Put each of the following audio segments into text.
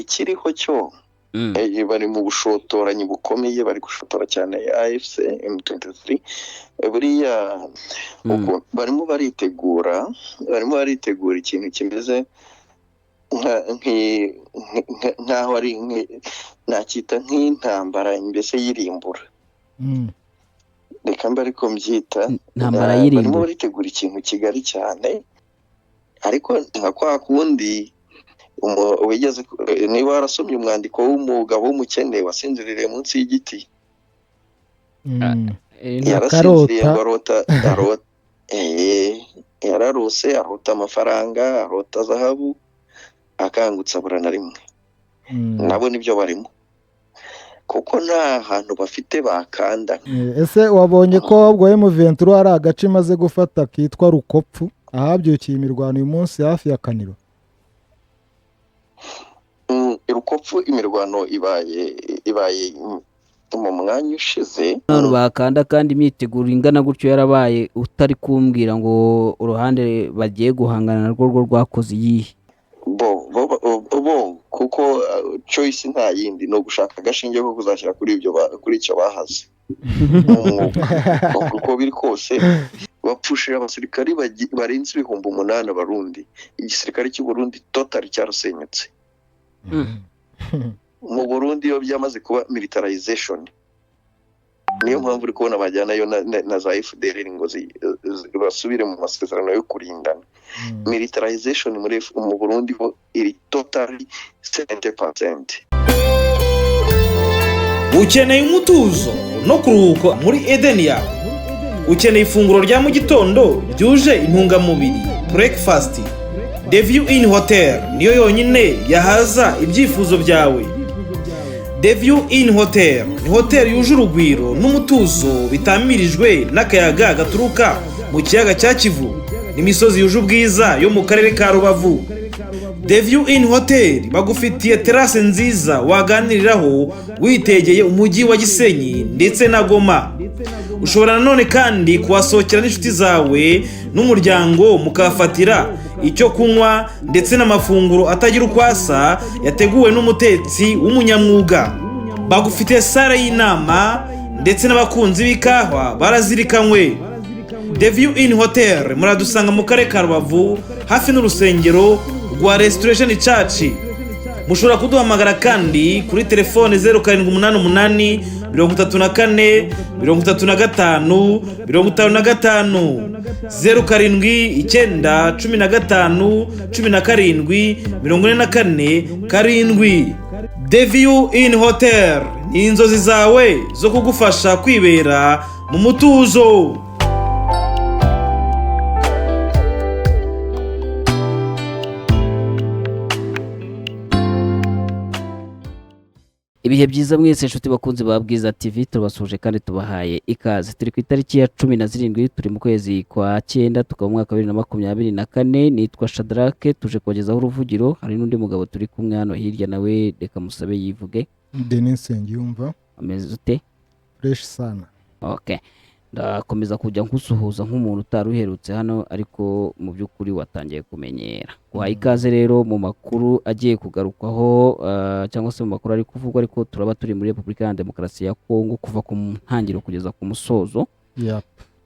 Ikiriho cyo, bari mu bushotoranyi bukomeye, bari gushotora cyane AFC M23. Buriya barimo baritegura ikintu kimeze nk'aho ari nacyita nk'intambara mbese y'irimbura. Reka mbe ariko mbyita. Intambara Barimo y'irimbura. baritegura ikintu kigari cyane, ariko nka kwa kundi wigeze niba warasomye umwandiko w'umugabo w'umukene wasinziriye munsi y'igiti. Yarasinziriye Akarota. ngo arota, yararose, arota amafaranga, arota zahabu, akangutse abura na rimwe. Nabo nibyo barimo, kuko nta hantu bafite bakanda. Ese wabonye ko ahubwo M23 hari agace imaze gufata kitwa Rukopfu, ahabyukiye imirwano uyu munsi hafi ya Kaniro? Rukopfu imirwano ibaye mu mwanya ushize. Hano bakanda kandi imyiteguro ingana gutyo yarabaye, utari kumbwira ngo uruhande bagiye guhangana narwo rwo rwakoze iyihe? Bo kuko choice nta yindi, ni ugushaka agashinge ko kuzashyira kuri ibyo kuri icyo bahaze mu mwuka. Uko biri kose bapfushije abasirikari barenze 8000 Abarundi. Igisirikare cy'u Burundi total cyarasenyutse. Mu Burundi iyo byamaze kuba militarization, niyo mpamvu uri kubona bajyanayo na za FDLR ngo basubire mu masezerano yo kurindana. Militarization mu Burundi ho iri totally 70%. Ukeneye umutuzo no kuruhuka muri Edeni yawe? Ukeneye ifunguro rya mu gitondo ryuje intungamubiri, breakfast? The View Inn Hotel niyo yonyine yahaza ibyifuzo byawe. The View Inn Hotel ni hoteli yuje urugwiro n'umutuzo, bitamirijwe n'akayaga gaturuka mu kiyaga cya Kivu n'imisozi yuje ubwiza yo mu karere ka Rubavu. The View Inn Hotel bagufitiye terase nziza waganiriraho witegeye umujyi wa Gisenyi ndetse na Goma. Ushobora nanone kandi kuhasohokera n'inshuti zawe n'umuryango, mukahafatira icyo kunywa ndetse n'amafunguro atagira uko asa yateguwe n'umutetsi w'umunyamwuga. Bagufitiye salle y'inama, ndetse n'abakunzi b'ikawa barazirikanywe. The View Inn Hotel muradusanga mu karere ka Rubavu, hafi n'urusengero rwa Restoration Church. Mushobora kuduhamagara kandi kuri telefone 0788 34 35 55, 0791 517 44 7. The View Inn Hotel ni inzozi zawe zo kugufasha kwibera mu mutuzo. Ibihe byiza mwese inshuti bakunzi ba Bwiza TV, turabasuhuje kandi tubahaye ikaze. Turi ku itariki ya 17, turi mu kwezi kwa cyenda, tukaba mu mwaka wa 2024. Nitwa Shadrake, tuje kubagezaho uruvugiro. Hari n'undi mugabo turi kumwe hano hirya, nawe reka musabe yivuge. Denis Nsengiyumva. Ameze ute? Fresh sana. Okay, ndakomeza kujya nkusuhuza nk'umuntu utari uherutse hano, ariko mu by'ukuri watangiye kumenyera. Guhaye ikaze rero mu makuru agiye kugarukwaho, cyangwa se mu makuru ari kuvugwa, ariko turaba turi muri Repubulika ya Demokarasi ya Kongo kuva ku ntangiriro kugeza ku musozo.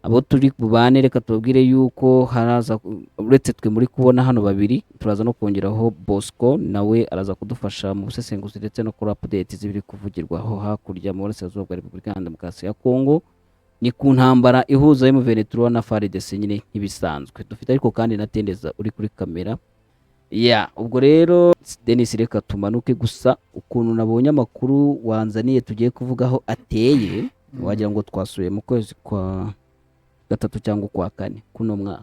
Abo turi bubane, reka tubabwire yuko haraza, uretse twe muri kubona hano babiri, turaza no kongeraho Bosco, nawe araza kudufasha mu busesenguzi ndetse no kuri update z'ibiri kuvugirwaho hakurya mu burasirazuba bwa Repubulika ya Demokarasi ya Kongo. Ni ku ntambara ihuza M23 na FARDC nyine nk'ibisanzwe. Dufite ariko kandi na Tendeza uri kuri kamera ya. Ubwo rero Denis, reka tumanuke. Gusa ukuntu nabonye amakuru wanzaniye tugiye kuvugaho ateye, wagira ngo twasuye mu kwezi kwa gatatu cyangwa ukwa kane kuno mwaka.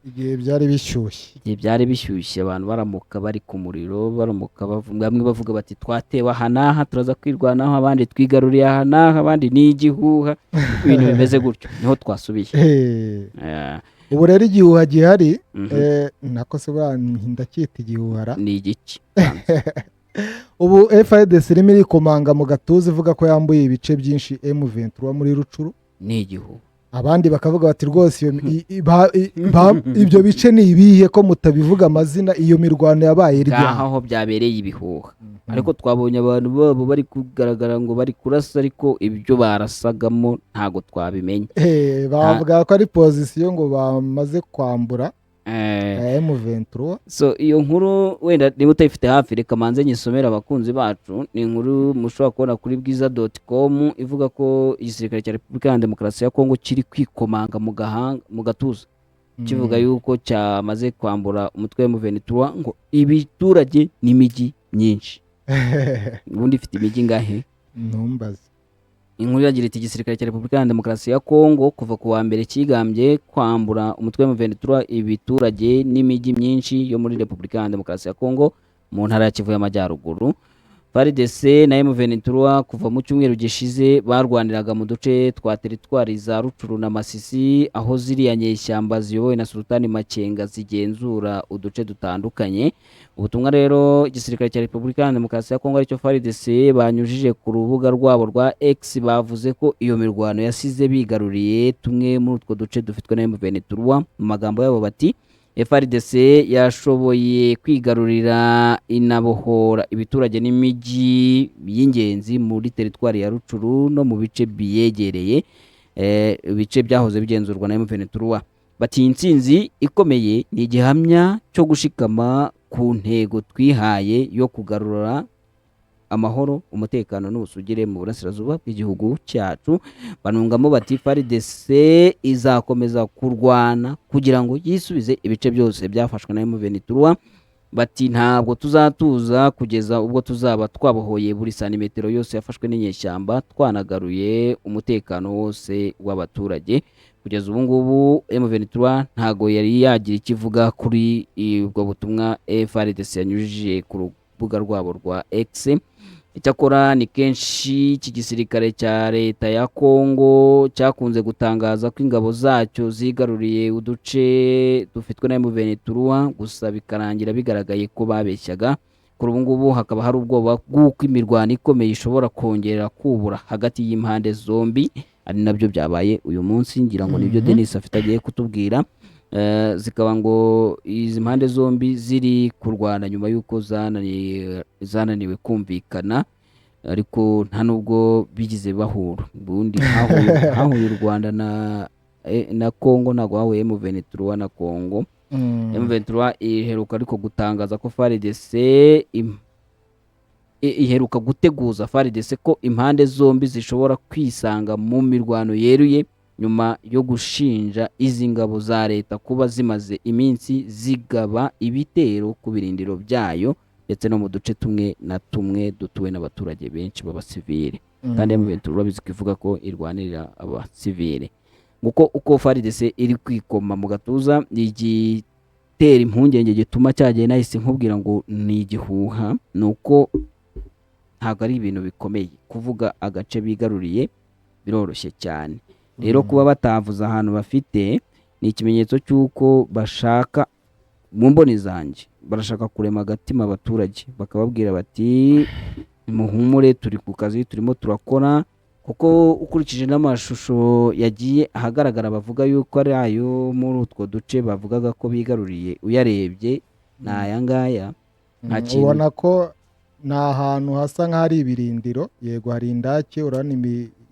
Igihe byari bishyushye. Igihe byari bishyushye, abantu baramuka bari ku muriro, baramuka bamwe bavuga bati twatewe aha n'aha, turaza kwirwanaho, abandi twigaruriye aha n'aha, abandi ni igihuha, ibintu bimeze gutyo. Niho twasubiye. Ubu rero igihuha gihari, nako se buriya ndacyita igihuhara? Ni igiki? Ubu FARDC irimo irikomanga mu gatuza ivuga ko yambuye ibice byinshi M23 muri Rucuru. Ni igihuha. Abandi bakavuga bati rwose iyo ibyo bice ni ibihe ko mutabivuga amazina, iyo mirwano yabaye Ngaho ryari? aho byabereye ibihuha, ariko twabonye abantu babo bari kugaragara ngo bari kurasa, ariko ibyo barasagamo ntago twabimenye. Bavuga ko ari position ngo bamaze kwambura M23. So iyo nkuru wenda niba utayifite hafi, reka manze nyisomere abakunzi bacu. Ni inkuru mushobora kubona kuri bwiza.com, ivuga ko igisirikare cya Repubulika ya Demokarasi ya Kongo kiri kwikomanga mu gahanga, mu gatuza, kivuga yuko cyamaze kwambura umutwe wa M23 ngo ibiturage n'imijyi myinshi. Ubundi ifite imijyi ingahe? Ntumbaze. Inkuru iragira iti: "Igisirikare cya Repubulika ya Demokarasi ya Kongo kuva ku wa mbere cyigambye kwambura umutwe wa M23 ibiturage n'imijyi myinshi yo muri Repubulika ya Demokarasi ya Kongo mu ntara ya Kivu y'Amajyaruguru." FARDC na M23 kuva mu cyumweru gishize barwaniraga mu duce twa teritwari za Rucuru na Masisi, aho ziriya nyeshyamba ziyobowe na Sultani Makenga zigenzura uduce dutandukanye. Ubutumwa rero igisirikare cya Repubulika ya Demokarasi ya Kongo, aricyo FARDC, banyujije ku rubuga rwabo rwa X, bavuze ko iyo mirwano yasize bigaruriye tumwe muri utwo duce dufitwe na M23. Mu magambo yabo bati: "FARDC yashoboye kwigarurira inabohora ibiturage n'imijyi y'ingenzi muri teritwari ya Rucuru no mu bice biyegereye, ibice byahoze bigenzurwa na M23." Bati: "Intsinzi ikomeye ni igihamya cyo gushikama ku ntego twihaye yo kugarura amahoro, umutekano n'ubusugire mu burasirazuba bw'igihugu cyacu." Banungamo bati: "FARDC izakomeza kurwana kugira ngo yisubize ibice byose byafashwe na M23." Bati: "Ntabwo tuzatuza kugeza ubwo tuzaba twabohoye buri santimetero yose yafashwe n'inyeshyamba, twanagaruye umutekano wose w'abaturage." Kugeza ubu ngubu M23 ntago yari yagira icyo ivuga kuri ubwo butumwa FARDC yanyujije ku rubuga rwabo rwa X. Icyakora ni kenshi iki gisirikare cya leta ya Kongo cyakunze gutangaza ko ingabo zacyo zigaruriye uduce dufitwe na M23, gusa bikarangira bigaragaye ko babeshyaga. Kuri ubu ngubu hakaba hari ubwoba bw'uko imirwano ikomeye ishobora kongera kubura hagati y'impande zombi, ari nabyo byabaye uyu munsi, ngira ngo nibyo Denis afite agiye kutubwira. Zikaba ngo izi mpande zombi ziri kurwana nyuma y'uko zananiwe kumvikana, ariko nta nubwo bigize bahura. Ubundi hahuye u Rwanda na Congo, ntabwo hahuye M23 na Congo. M23 iheruka ariko gutangaza ko FARDC iheruka guteguza FARDC ko impande zombi zishobora kwisanga mu mirwano yeruye, nyuma yo gushinja izi ngabo za leta kuba zimaze iminsi zigaba ibitero ku birindiro byayo ndetse no mu duce tumwe na tumwe dutuwe n'abaturage benshi b'abasivile. Kandi M23 urabizi ko ivuga ko irwanirira abasivile. Nguko uko FARDC iri kwikoma mu gatuza. Igitera impungenge gituma cyagiye nahise nkubwira ngo ni igihuha, ni uko ntabwo ari ibintu bikomeye kuvuga agace bigaruriye, biroroshye cyane. Rero kuba batavuze ahantu bafite ni ikimenyetso cy'uko bashaka, mu mboni zanjye, barashaka kurema agatima abaturage, bakababwira bati: "Muhumure, turi ku kazi, turimo turakora." Kuko ukurikije n'amashusho yagiye ahagaragara bavuga yuko ari ayo muri utwo duce bavugaga ko bigaruriye, uyarebye ni aya ngaya, nta kintu. Ubona ko ni ahantu hasa nk'ahari ibirindiro, yego hari indake, urabona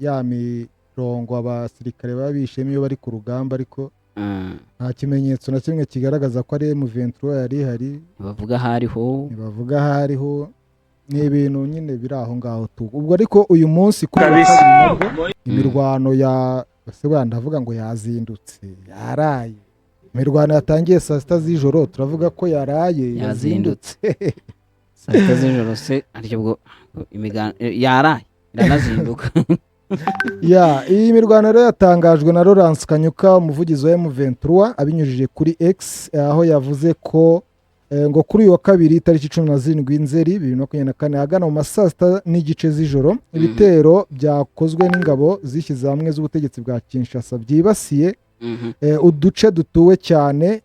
ya mirongo abasirikare baba bishemo iyo bari ku rugamba, ariko nta kimenyetso na kimwe kigaragaza ko ari M23 yari ihari. Ntibavuga aho ariho. Ntibavuga aho ariho, ni ibintu nyine biri aho ngaho tu. Ubwo ariko uyu munsi kuri uyu wa kabiri nabwo imirwano ya ese wenda ndavuga ngo yazindutse, yaraye. Imirwano yatangiye saa 6 z'ijoro, turavuga ko yaraye. Yazindutse saa 6 z'ijoro se, ariko ubwo yaraye iranazinduka. Ya, iyi mirwano rero yatangajwe na Lawrence Kanyuka, umuvugizi wa M23, abinyujije kuri X, aho yavuze ko ngo kuri uyu wa kabiri tariki 17 Nzeri 2024, ahagana mu ma saa 6:30 z'ijoro, ibitero byakozwe n'ingabo zishyize hamwe z'ubutegetsi bwa Kinshasa byibasiye uduce dutuwe cyane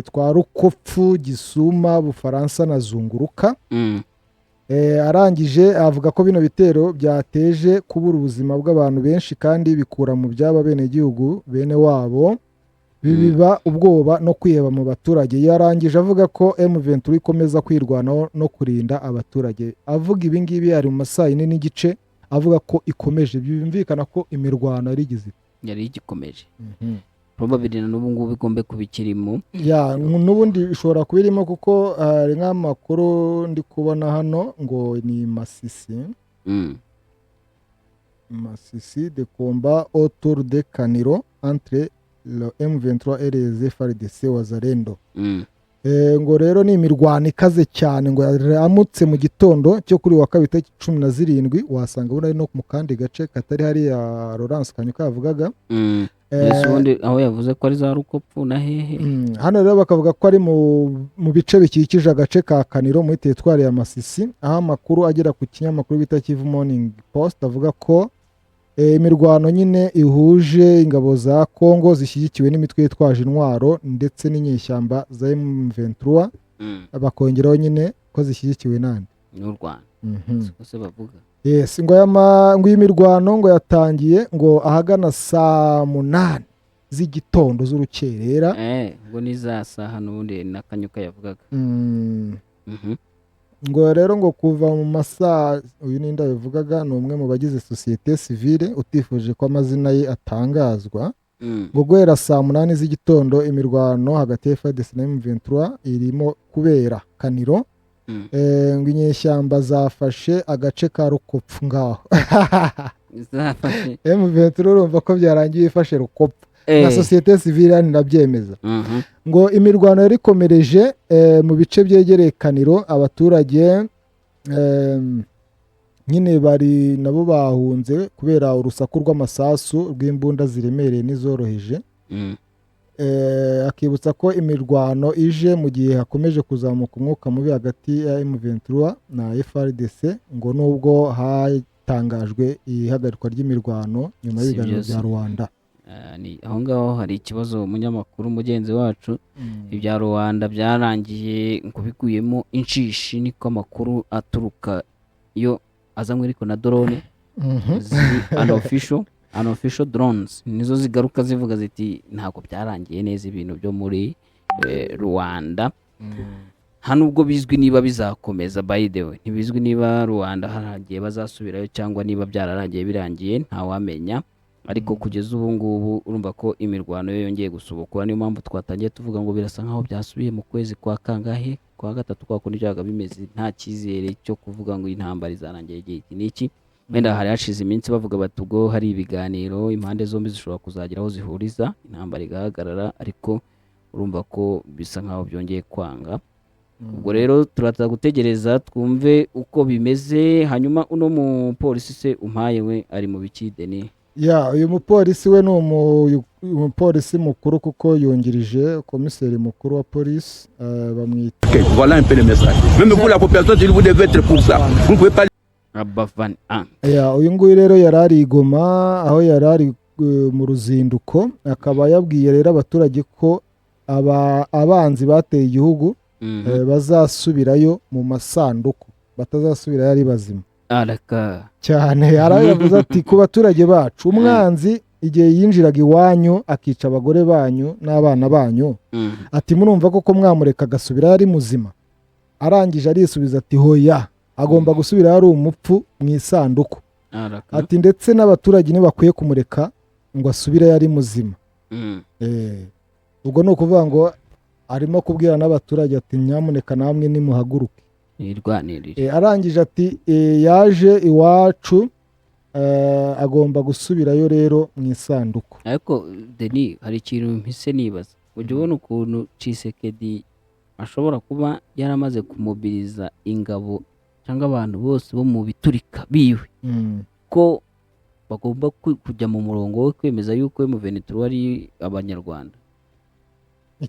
twa Rukopfu, Gisuma, Bufaransa na Zunguruka. Arangije avuga ko bino bitero byateje kubura ubuzima bw'abantu benshi kandi bikura mu byaba benegihugu bene wabo, bibiba ubwoba no kwiheba mu baturage. Yarangije avuga ko M23 ikomeza kwirwanaho no kurinda abaturage. Avuga ibi ngibi ari mu masaa 4:30, avuga ko ikomeje, byumvikana ko imirwano yari igize yari igikomeje. Probably na n'ubu ngubu igombe kuba ikirimo. Ya, n'ubundi ishobora kuba irimo, kuko hari nk'amakuru ndi kubona hano ngo ni Masisi. Masisi, des combats autour de Kaniro entre le M23 et les FARDC Wazalendo. Ngo rero ni imirwano ikaze cyane, ngo yaramutse mu gitondo cyo kuri uyu wa kabiri tariki 17, wasanga buri no mu kandi gace katari hariya Laurence Kanyuka yavugaga. Mbese ubundi aho yavuze ko ari za Rukopfu na hehe? Hano rero bakavuga ko ari mu bice bikikije agace ka Kaniro muri teritwari ya Masisi, aho amakuru agera ku kinyamakuru bita Kivu Morning Post avuga ko imirwano nyine ihuje ingabo za Congo zishyigikiwe n'imitwe yitwaje intwaro ndetse n'inyeshyamba za M23, bakongeraho nyine ko zishyigikiwe nande? N'u Rwanda. Siko se bavuga? Yes, ngo ngo iyi mirwano ngo yatangiye ngo ahagana saa 8 z'igitondo z'urukerera. Ubwo ni za saha n'ubundi na Kanyuka yavugaga. Ngo rero ngo kuva mu masaha, uyu ninde yabivugaga? Ni umwe mu bagize sosiyete sivile utifuje ko amazina ye atangazwa. Ngo guhera saa 8 z'igitondo imirwano hagati ya FARDC na M23 irimo kubera Kaniro. Ngo inyeshyamba zafashe agace ka Rukopfu ngaho. Zafashe. M23 urumva ko byarangiye ifashe Rukopfu, na sosiyete sivile hano irabyemeza. Ngo imirwano yari ikomereje mu bice byegereye Kaniro, abaturage nyine bari nabo bahunze kubera urusaku rw'amasasu rw'imbunda ziremereye n'izoroheje. Akibutsa ko imirwano ije mu gihe hakomeje kuzamuka umwuka mubi hagati ya M23 na FARDC, ngo nubwo hatangajwe ihagarikwa ry'imirwano nyuma Si y'ibiganiro byose. bya Rwanda. Ni aho ngaho hari ikibazo, umunyamakuru mugenzi wacu. Ibya Rwanda byarangiye ngo biguyemo inshishi, niko amakuru aturuka iyo azanywe ariko na drone ziri unofficial drones, nizo zigaruka zivuga ziti ntabwo byarangiye neza ibintu byo muri Rwanda. Nta nubwo bizwi niba bizakomeza. By the way, ntibizwi niba Rwanda haragiye bazasubirayo cyangwa niba byararangiye birangiye, ntawamenya. Ariko kugeza ubu ngubu urumva ko imirwano yo yongeye gusubukura. Niyo mpamvu twatangiye tuvuga ngo birasa nkaho byasubiye mu kwezi kwa kangahe, kwa gatatu, kwa kundi byabaga bimeze. Nta cyizere cyo kuvuga ngo intambara izarangira igihe iki n'iki. Wenda hari hashize iminsi bavuga bati ubwo hari ibiganiro, impande zombi zishobora kuzagira aho zihuriza, intambara igahagarara, ariko urumva ko bisa nkaho byongeye kwanga. Ubwo rero turaza gutegereza twumve uko bimeze. Hanyuma uno mupolisi se umpaye we ari mu biki, Denis? Ya, uyu mupolisi we ni umupolisi mukuru, kuko yungirije komiseri mukuru wa polisi, bamwita Ok, voilà un peu le message. Même pour la population, vous devez être pour ça. Vous ne pouvez pas Abavan a Ya, uyu nguyu rero yari ari i Goma, aho yari ari mu ruzinduko, akaba yabwiye rero abaturage ko abanzi bateye igihugu bazasubirayo mu masanduku, batazasubirayo ari bazima. Araka. Cyane, yaravuze ati ku baturage bacu, umwanzi igihe yinjiraga iwanyu akica abagore banyu n'abana banyu, ati murumva koko mwamureka agasubirayo ari muzima? Arangije arisubiza ati hoya, agomba gusubirayo ari umupfu mu isanduku. Araka. Ati ndetse n'abaturage ntibakwiye kumureka ngo asubireyo ari muzima. Ubwo ni ukuvuga ngo arimo kubwira n'abaturage ati nyamuneka namwe nimuhaguruke nirwanirire. Arangije ati yaje iwacu, agomba gusubirayo rero mu isanduku. Ariko Denis, hari ikintu mpise nibaza. Ujya ubona ukuntu Tshisekedi ashobora kuba yaramaze kumobiriza ingabo cyangwa abantu bose bo mu biturika biwe, ko bagomba kujya mu murongo wo kwemeza yuko M23 ari abanyarwanda?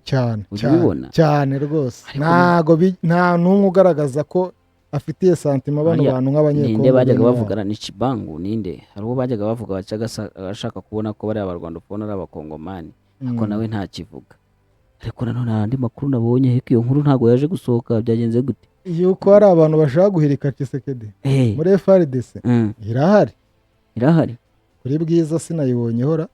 Cyane. Ujya Cyane. ubibona? Cyane rwose. Ariko Ntago nta n'umwe ugaragaza ko afitiye sentiment bano Hariya bantu nk'abanyekongo ninde bajyaga bene wabo. Bavugana ni Chibangu, ninde? Hari uwo bajyaga bavuga bacaga ashaka kubona ko bariya Abanyarwanda ubona ari abakongomani, ariko nawe ntakivuga. Ariko nanone hari andi makuru nabonye, ariko iyo nkuru ntabwo yaje gusohoka. Byagenze gute? Yuko hari abantu bashaka guhirika Tshisekedi muri FARDC? Irahari. Irahari. Kuri Bwiza sinayibonye hora.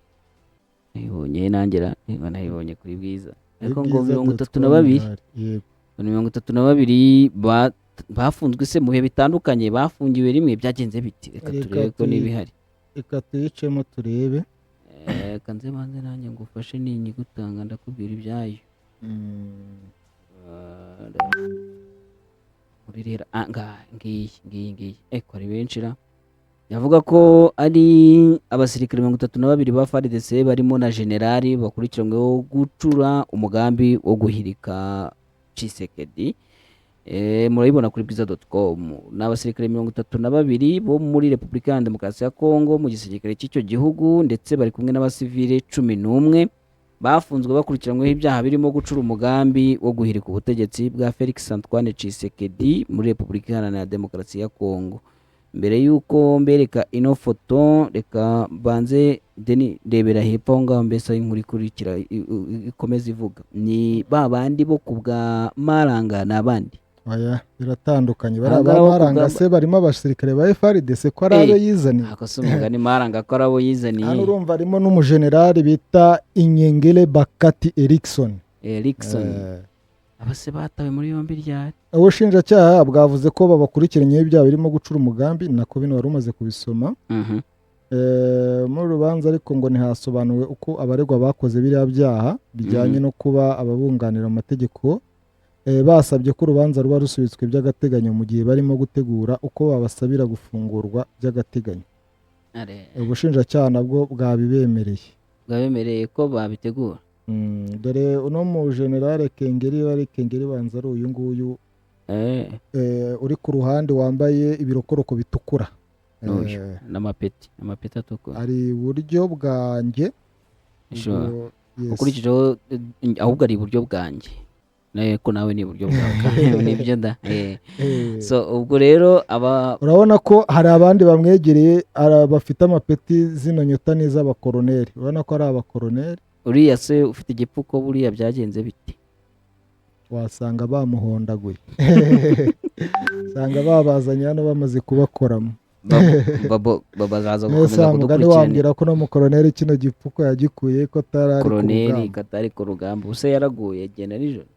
Nayibonye nanjye ra, niba nayibonye kuri Bwiza. Kuri Ariko ngo Bwiza mirongo dot itatu na com babiri. irahari. Yego. 32 bafunzwe se mu bihe bitandukanye, bafungiwe rimwe, byagenze biti? Reka Reka turebe ko niba ihari. Reka tuyicemo turebe. Reka nze banze nanjye ngufashe, ninyigutanga ndakubwira ibyayo. Muri rero ngiyi ngiyi ngiyi, ko ari benshi ra. Yavuga ko ari abasirikare 32 ba FARDC barimo na generali bakurikiranyweho gucura umugambi wo guhirika Tshisekedi. Murabibona kuri bwiza.com. Ni abasirikare 32 bo muri Repubulika ya Demokarasi ya Kongo mu gisirikare cy'icyo gihugu, ndetse bari kumwe n'abasivile 11 bafunzwe bakurikiranyweho ibyaha birimo gucura umugambi wo guhirika ubutegetsi bwa Felix Antoine Tshisekedi muri Repubulika Iharanira Demokarasi ya Kongo. Mbere y'uko mbereka ino foto, reka banze Deni ndebera hepfo aho ngaho, mbese aho inkuru ikurikira ikomeza ivuga ni ba bandi bo ku bwa Maranga, ni abandi. Oya, biratandukanye. Bari Aha ngaha bo ku abamaranga bwa- se barimo abasirikare ba FARDC ko ari abo yizaniye? Ako si umugani, Maranga ko ari abo yizaniye. Hano urumva harimo n'umujenerali bita Inyengele Bakati Erikson. Erikson. Aba se batawe muri yombi ryari? Ubushinjacyaha bwavuze ko babakurikiranyeho ibyaha birimo gucura umugambi, nako bino wari umaze kubisoma. Muri uru rubanza ariko ngo ntihasobanuwe uko abaregwa bakoze biriya byaha bijyanye no kuba ababunganira mu mategeko basabye ko urubanza ruba rusubitswe by'agateganyo mu gihe barimo gutegura uko babasabira gufungurwa by'agateganyo. Ubushinjacyaha nabwo bwabibemereye. Bwabemereye ko babitegura. Dore uno mu generale Kengeri, wari Kengeri, banza ari uyu nguyu uri ku ruhande wambaye ibirokoroko bitukura. N'uyu n'amapeti, amapeti atukura. Ari iburyo bwanjye. Sure. Ubwo, yes. Ukurikijeho ahubwo ari iburyo bwanjye, ko nawe ni iburyo bwawe kandi nibyo da. So ubwo rero aba Urabona ko hari abandi bamwegereye bafite amapeti, zino nyota ni iz'abakoroneri, urabona ko ari abakoroneri. Uriya se ufite igipfuko, buriya byagenze bite? Wasanga bamuhondaguye, usanga babazanye hano bamaze kubakoramo. Bazaza Mbese gukomeza wa mugani kudukurikirana. wambwira ko no mukoroneri kino gipfuko yagikuye ko atari ari ku Koroneri rugamba. Katari ku rugamba, ubuse yaraguye agenda nijoro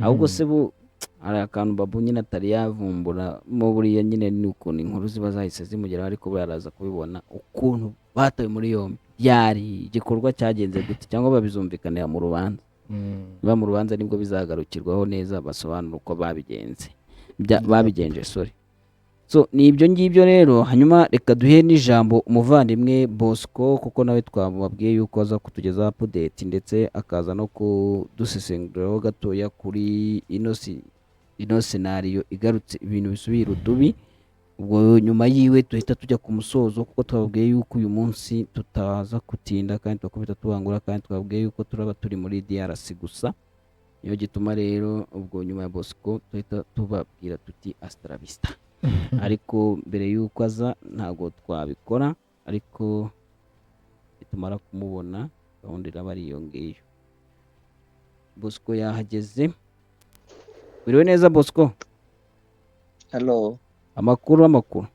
ahubwo se bu hari akantu Babu nyine atari yavumbura mo buriya nyine, ni ukuntu inkuru ziba zahise zimugeraho, ariko buriya araza kubibona ukuntu batawe muri yombi, byari igikorwa cyagenze gute, cyangwa babizumvikanira mu rubanza. Niba mu rubanza nibwo bizagarukirwaho neza, basobanura uko babigenze. Babigenje, sorry. So ni ibyo ngibyo rero. Hanyuma reka duhe n'ijambo umuvandimwe Bosco, kuko nawe twamubabwiye yuko aza kutugezaho update, ndetse akaza no kudusesenguriraho gatoya kuri ino scenario igarutse, ibintu bisubiye irudubi. Ubwo nyuma yiwe duhita tujya ku musozo, kuko twababwiye yuko uyu munsi tutaza gutinda kandi tugakubita tubangura, kandi twababwiye yuko turaba turi muri DRC gusa. Niyo gituma rero ubwo nyuma ya Bosco duhita tubabwira tuti hasta la vista. Ariko mbere y'uko aza ntabwo twabikora, ariko nitumara kumubona gahunda iraba ari iyo ngiyo. Bosco yahageze. Wiriwe neza, Bosco? Hello. Amakuru, amakuru?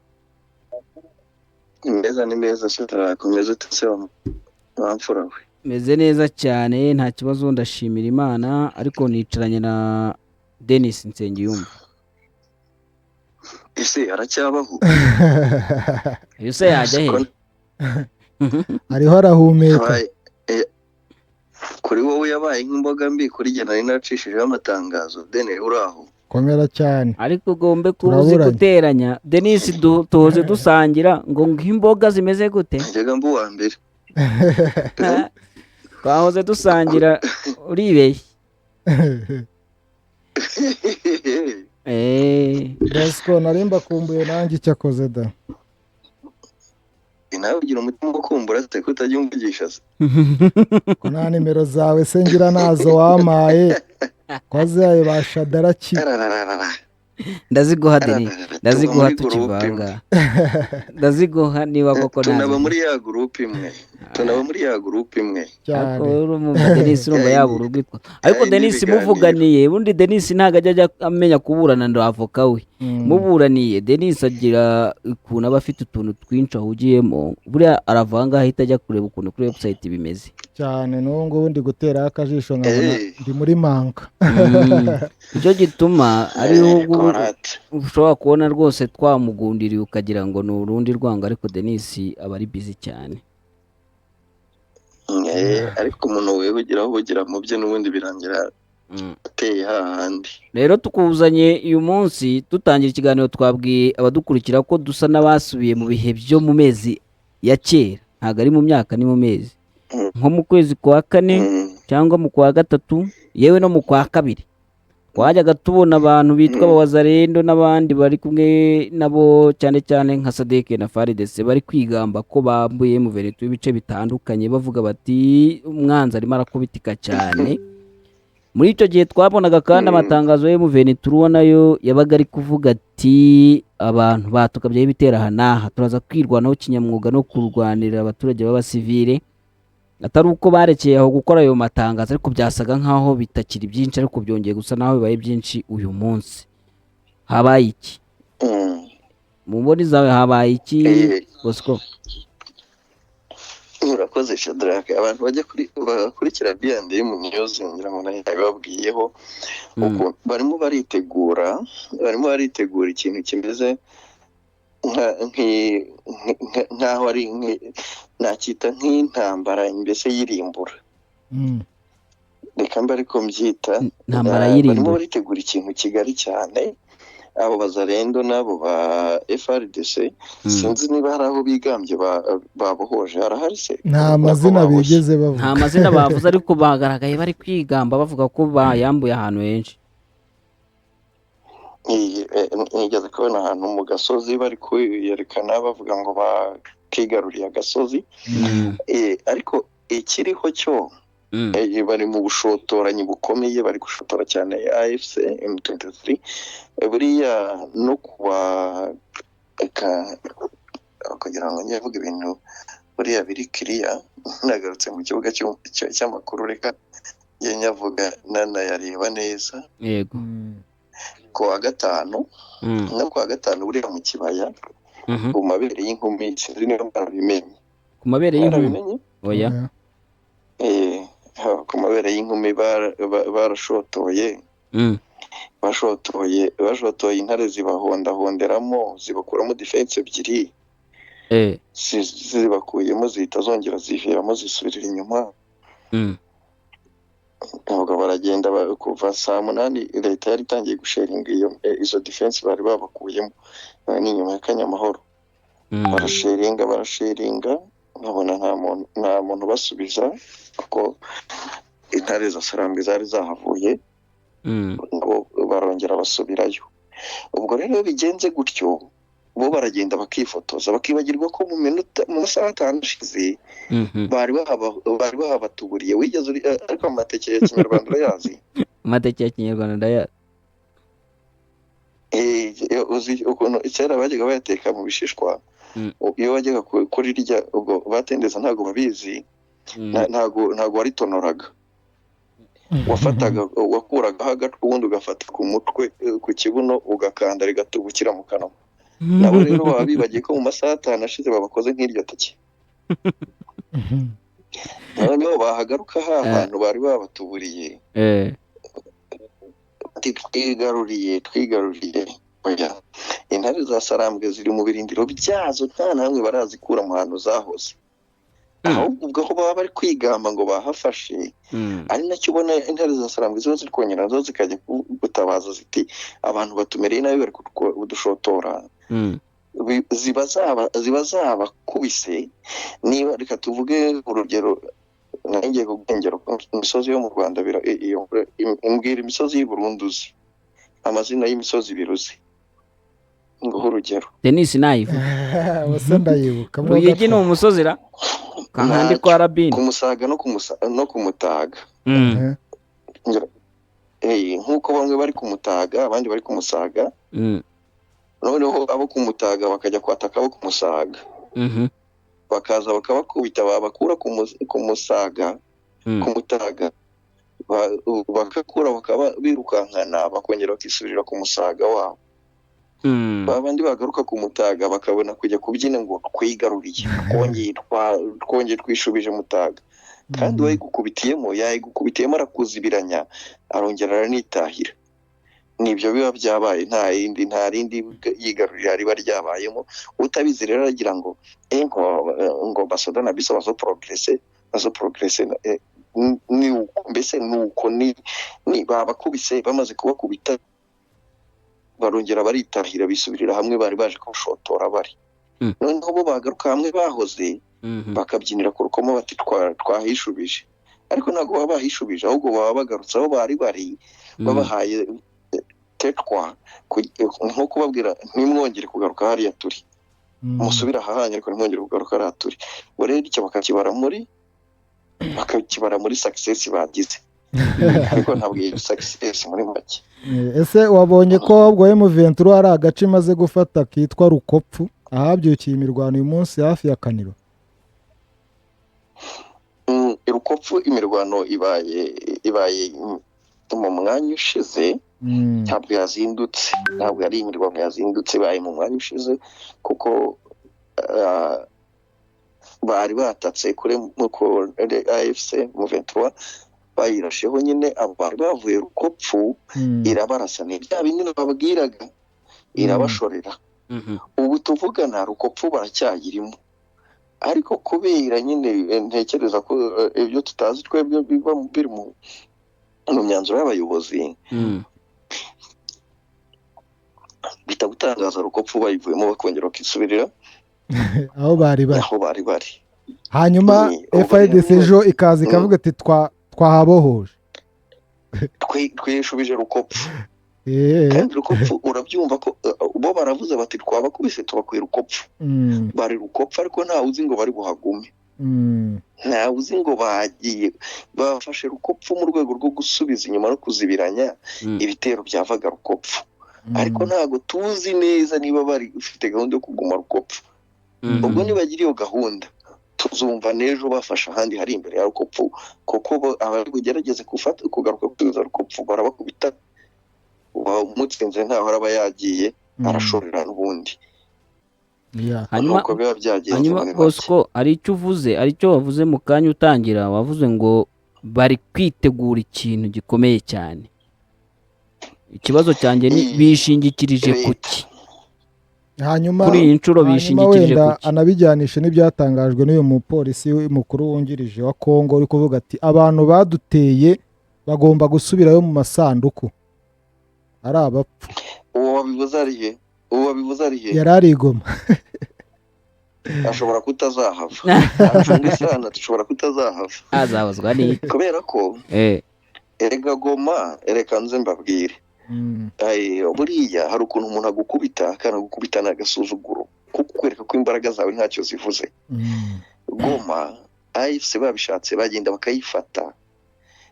Ni meza, ni meza se, turakomeza utse wa mfura we? Meze neza cyane, nta kibazo, ndashimira Imana. Ariko nicaranye na Denis Nsengiyumva. Ese aracyabaho? Uyu se yajya he? Ariho arahumeka. Kuri wowe yabaye nk'imboga mbi, kuri jye nari nacishijeho amatangazo. Dene, uraho? Komera cyane. Ariko ugombe kuba uzi Turaburanye. guteranya, Denis. Tuhoze dusangira ngo nk'imboga zimeze gute? Njyaga mba uwa mbere. Twahoze dusangira, uribeshye. Bosco, nari mbakumbuye nanjye, icyo akoze da. Nawe ugira umutima wo kumbura se, ko utajya umvugisha se? Ko nta nimero zawe se ngira, nazo wampaye ko azaye ba Shadaraki. Arararara. Ndaziguha, Denis. Arararara. Ndaziguha. Tuba muri groupe imwe. Tukivanga ndaziguha niba koko Tunaba nazo muri ya groupe imwe. Tunaba muri ya groupe imwe. Cyane. Ariko urumva Denis, urumva yabura urwitwa, ariko Yayindi Denis ibiganiro. muvuganiye, ubundi Denis ntabwo ajya amenya kuburana, ndo avoka we. Muburaniye, Denis agira ukuntu aba afite utuntu twinshi ahugiyemo. Buriya arava aha ngaha ahita ajya kureba ukuntu kuri website bimeze. Cyane, n'ubu ngubu ndi guteraho akajisho nkabona ndi muri manka. Nicyo gituma ariho ubwo Korate. ushobora kubona rwose twamugundiriye ukagira ngo ni urundi rwango, ariko Denis aba ari busy cyane. Ariko umuntu wihugira ahugira mu bye, n'ubundi birangira ateye hahandi. Rero tukuzanye uyu munsi, dutangira ikiganiro twabwiye abadukurikira ko dusa n'abasubiye mu bihe byo mu mezi ya kera, ntabwo ari mu myaka, ni mu mezi, nko mu kwezi kwa kane cyangwa mu kwa gatatu, yewe no mu kwa kabiri, twajyaga tubona abantu bitwa abawazarendo n'abandi bari kumwe nabo, cyane cyane nka SADC na FARDC, bari kwigamba ko bambuye M23 ibice bitandukanye, bavuga bati umwanzi arimo arakubitika cyane. Muri icyo gihe twabonaga kandi amatangazo ya M23 nayo yabaga ari kuvuga ati abantu batukabyeho ibitera aha n'aha, turaza kwirwanaho kinyamwuga no kurwanirira abaturage b'abasivile. Atari uko barekeye aho gukora ayo matangazo, ariko byasaga nk'aho bitakiri byinshi, ariko byongeye gusa n'aho bibaye byinshi uyu munsi. Habaye iki? Mu mboni zawe habaye iki, Bosco? Urakoze, Shadrack. Abantu bajya kuri bakurikira B&M News, ngira ngo nayo yabibabwiyeho ukuntu barimo baritegura ikintu kimeze nk'aho ari nacyita nk'intambara mbese y'irimbura. Reka mbe ariko mbyita. Intambara Barimo y'irimbura. baritegura ikintu kigari cyane, abo bazarendo n'abo ba FARDC. Sinzi niba hari aho bigambye babohoje. Harahari se? Nta mazina Nako baboshye. bigeze bavuga. Nta mazina bavuze, ariko bagaragaye bari kwigamba bavuga ko bayambuye ahantu henshi. Nigeze kubona ahantu mu gasozi bari kwiyerekana bavuga ngo bakigaruriye agasozi. Ariko ikiriho cyo, bari mu bushotoranyi bukomeye, bari gushotora cyane AFC M23. Buriya no kuba reka kugira ngo njye mvuga ibintu buriya biri kiriya, nagarutse mu kibuga cy'amakuru, reka njye nyavuga nanayareba neza. Ku wa gatanu no ku wa gatanu buriya mu kibaya, ku mabere y'inkumi, sinzi niba mwarabimenye. Ku mabere y'inkumi? Mwarabimenye? Oya. Oya. Ku mabere y'inkumi barashotoye. Bashotoye intare, zibahondahonderamo, zibakuramo defense ebyiri. Zibakuyemo zihita zongera ziviramo, zisubirira inyuma. Ntabwo baragenda, kuva saa 8 leta yari itangiye gusharinga iyo izo defense bari babakuyemo. Ni inyuma ya Kanyamahoro. Barasharinga, barasharinga, nkabona nta muntu ubasubiza, kuko intare za Sarambwe zari zahavuye. Nabo barongera basubirayo. Ubwo rero iyo bigenze gutyo, bo baragenda bakifotoza, bakibagirwa ko mu minota, mu masaha 5 ashize bari bahabatuburiye. Wigeze uri, ariko amateke ya kinyarwanda urayazi? Amateke ya kinyarwanda ndayazi. Uzi ukuntu kera bajyaga bayateka mu bishishwa? Iyo wajyaga kurirya, ubwo batendeza ntabwo babizi. Ntabwo waritonoraga, wafataga, wakuragaho agatwe, ubundi ugafata ku mutwe, ku kibuno, ugakanda rigatubukira mu kanwa. Nabo rero baba bibagiye ko mu masaha 5 ashize babakoze nk'iryo teke. Noneho bahagaruka ha hantu bari babatuburiye, bati twigaruriye, twigaruriye. Oya, intare za Sarambwe ziri mu birindiro byazo, nta na hamwe barazikura mu hantu zahoze. Ahubwo ubwo aho baba bari kwigamba ngo bahafashe, ari nacyo ubona intare za Sarambwe ziba ziri kongera nazo zikajya gutabaza ziti abantu batumereye nabi, bari kudushotora. Ziba zabakubise. Niba reka tuvuge urugero, nanjye kuguha imisozi yo mu Rwanda, imbwira imisozi y'i Burundi uzi, amazina y'imisozi ibiri uzi, nguhe urugero. Denis nayivuga. Ubuse ndayibuka. Ruyigi ni umusozi ra kankandi Ntacyo. kwa Rabini. Kumusaga no kumutaga. Nk'uko bamwe bari kumutaga, abandi bari kumusaga. Noneho abo kumutaga bakajya kwataka abo kumusaga. Bakaza bakabakubita, babakura ku musaga, ku mutaga, bagakura bakaba birukankana, bakongera bakisubirira ku musaga wabo. Babandi bagaruka ku mutaga bakabona kujya kubyina ngo twigaruriye, twongeye twishubije mutaga. Kandi uwayigukubitiyemo yayigukubitiyemo, arakuzibiranya, arongera aranitahira. Nibyo biba byabaye, nta yindi, nta rindi yigarurira riba ryabayemo. Utabizi rero aragira ngo ngo basoda na biso bazo progresser, bazo progresser, ni uko mbese, ni uko ni babakubise. Bamaze kubakubita barongera baritahira, bisubirira hamwe bari baje kubashotora bari. Noneho bo bagaruka hamwe bahoze, bakabyinira ku rukoma bati twahishubije. Ariko ntabwo baba bahishubije, ahubwo baba bagarutse aho bari bari, babahaye tetwa, nko kubabwira ntimwongere kugaruka hariya turi, musubire ahahanye ariko ntimwongere kugaruka hariya turi. Ubwo rero icyo bakakibara muri success bagize, ariko ntabwo iyo success muri make. Ese wabonye ko ahubwo M23 hari agace imaze gufata kitwa Rukopfu, ahabyukiye imirwano uyu munsi hafi ya Kaniro? Rukopfu imirwano ibaye mu mwanya ushize. Ntabwo yazindutse, ntabwo yari imirwano yazindutse, ibaye mu mwanya ushize, kuko bari batatse kuri AFC M23, bayirasheho nyine. Abo bari bavuye Rukopfu, irabarasa, ni bya bindi nababwiraga, irabashorera. Ubu tuvugana Rukopfu baracyayirimo, ariko kubera nyine ntekereza ko ibyo tutazi twebwe biba biri mu myanzuro y'abayobozi, bitagutangaza Rukopfu bayivuyemo bakongera bakisubirira aho bari bari. Aho bari bari. Hanyuma ubwo FARDC rero ejo ikaza ikavuga ati twahabohoje. Twishubije Rukopfu. Kandi Rukopfu urabyumva ko bo baravuze bati twabakubise tubakuye Rukopfu. Bari Rukopfu, ariko ntawe uzi ngo bari buhagume. Ntawe uzi ngo bagiye bafashe Rukopfu mu rwego rwo gusubiza inyuma no kuzibiranya ibitero byavaga Rukopfu, ariko ntabwo tuzi neza niba bari ufite gahunda yo kuguma Rukopfu. Ubwo nibagira iyo gahunda, tuzumva n'ejo bafashe ahandi hari imbere ya Rukopfu, kuko abari bugerageze gufata kugaruka gusubiza Rukopfu barabakubita, umutsinze ntaho araba yagiye, arashorera n'ubundi. Hanyuma Nuko biba byagenze hanyuma muri make. Bosco, hari icyo uvuze, hari icyo wavuze mu kanya utangira, wavuze ngo bari kwitegura ikintu gikomeye cyane. Ikibazo cyanjye ni bishingikirije Leta. kuki? Hanyuma Kuri iyi nshuro hanyuma bishingikirije wenda kuki? anabijyanishe n'ibyatangajwe n'uyu mupolisi mukuru wungirije wa Kongo uri kuvuga ati abantu baduteye bagomba gusubirayo mu masanduku ari abapfu. Uwo wabivuze ari he? Uwo wabivuze ari he? Yari ari i Goma. Ashobora kutazahava, acunga isana, dushobora kutazahava. Azabazwa n'iki? Kubera ko erega Goma, reka nze mbabwire. Ay, buriya hari ukuntu umuntu agukubita, akanagukubita n'agasuzuguro, kuko kukwereka ko imbaraga zawe ntacyo zivuze. Goma AFC babishatse bagenda bakayifata,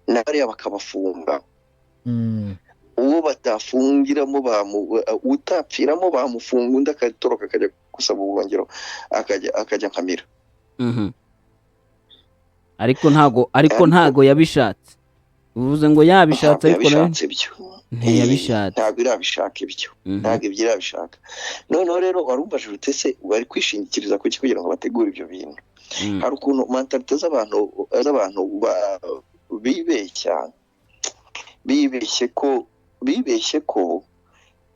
na bariya bakabafunga. Uwo batafungiramo utapfiramo bamufunga, undi akatoroka akajya gusaba ubuhungiro, akajya nkamira. Ariko ntago yabishatse. Uvuze ngo yabishatse, Ntabwo ariko nawe yabishatse ibyo. Ntiyabishatse. Ntabwo irabishaka ibyo. Ntabwo ibyo irabishaka. Noneho rero warumbajije ute se bari kwishingikiriza kuki kugira ngo bategure ibyo bintu? Hari ukuntu mentalité z'abantu bibeshya, bibeshye ko